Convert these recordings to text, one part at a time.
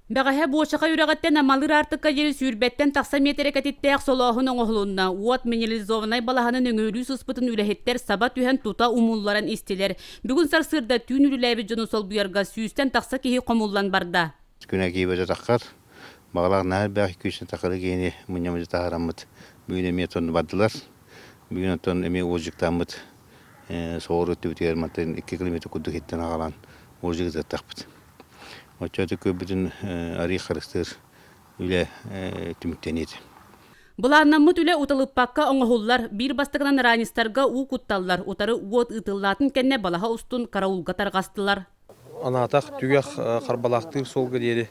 Бэҕэһээ Буочаха үрэҕиттэн Амалыыр аартыкка диэри сүүрбэттэн тахса миэтэрэ кэтиттээх солооһун оҥоһулунна. Уот минерализованнай балаһаны нөҥүөлүү сыспытын үлэһиттэр саба түһэн тута умулларан истилэр. Бүгүн сарсыарда түүн үлэлээбит дьону солбуйарга сүүстэн тахса киһи хомуллан барда. Күнэ киирбэтэ таххар, баҕалаах наһаа элбэх күүстэн таххары киһини мунньаммыты таһаараммыт бүгүн эмиэ оттон бардылар. Бүгүн оттон эмиэ уолдьуктааммыт соҕуруу өттүбүтүгэр мантан 2 километр курдук иһиттэн аҕалан уолдьук ытыттахпыт. Оччоҕо көрбүтүн арыый харыстыыр үлэ түмүктэниэ этэ. Былааннаммыт үлэ уталыппакка оҥоһуллар, биир бастакынан ранецтарга уу кутталлар, утары уот ыытыллаатын кэннэ балаһа устун караулга тарҕастылар. Анаатах түгэх Харбалаахтыыр суолга диэри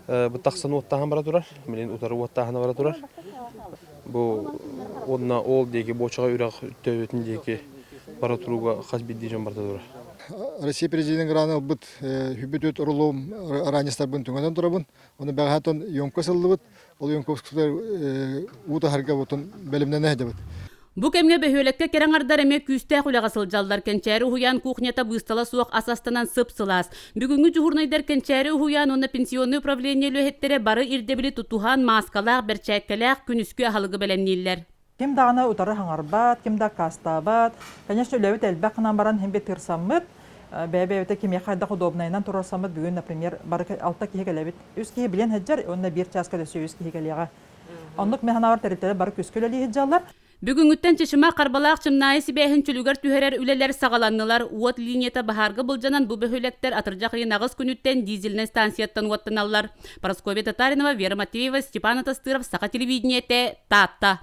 бу тахсан уоттааһын бара турар, билин утары уоттааһына бара турар. Бу уонна ол диэки Буочаҕа үрэх төбөтүн диэки бара турууга хас биирдии дьон барда турар. Россия президент граны ылбыт хүбүтүт рулум ранецтарбын түҥэтэн турабын. Оны бэҕэһээтон емкость сыллыбыт. Ол емкостьтар уу таһарга бутун бэлэмнэнэ сылдьабыт. Бу кэмҥэ бөһүөлэккэ кэрэ аҥардар эмиэ күүстээх үлэҕэ сылдьаллар. Кэнчээри уһуйаан кухнята быыстала суох ас астанан сып-сылаас. Бүгүҥҥү дьуһуурунайдар Кэнчээри уһуйаан уонна пенсионнай управление үлэһиттэрэ бары ирдэбили тутуһан, мааскалаах, бэрчээккэлээх күнүскү аһылыгы бэлэмнииллэр. Ким даҕаны утары хаҥарбат, ким да аккаастаабат. Конечно, үлэбит элбэх гынан баран иһин тырсаммыт, бэйэ-бэйэбитэ кимиэхэ хайдах удобнайынан туруорсаммыт бүгүн, например, бары алта киһи кэлэбит. Үс киһи билэн сылдьар, уонна биир чааска өссө үс киһи кэлиэҕэ. Оннук мин санаабар тэрилтэлэр бары күүскэ үлэлии сылдьаллар. Бүгүҥҥүттэн Чычыма Харбалаах Чымнаайы сибээһин чөлүгэр түһэрэр үлэлэр саҕаланнылар. Уот линията баһаарга былдьанан бу бөһүөлэктэр атырдьах ыйын аҕыс күнүттэн дизельнай станцияттан уоттаналлар. Парасковья Татаринова, Вера Матвеева, Степан Атастыров, Саха телевидениетэ, Таатта.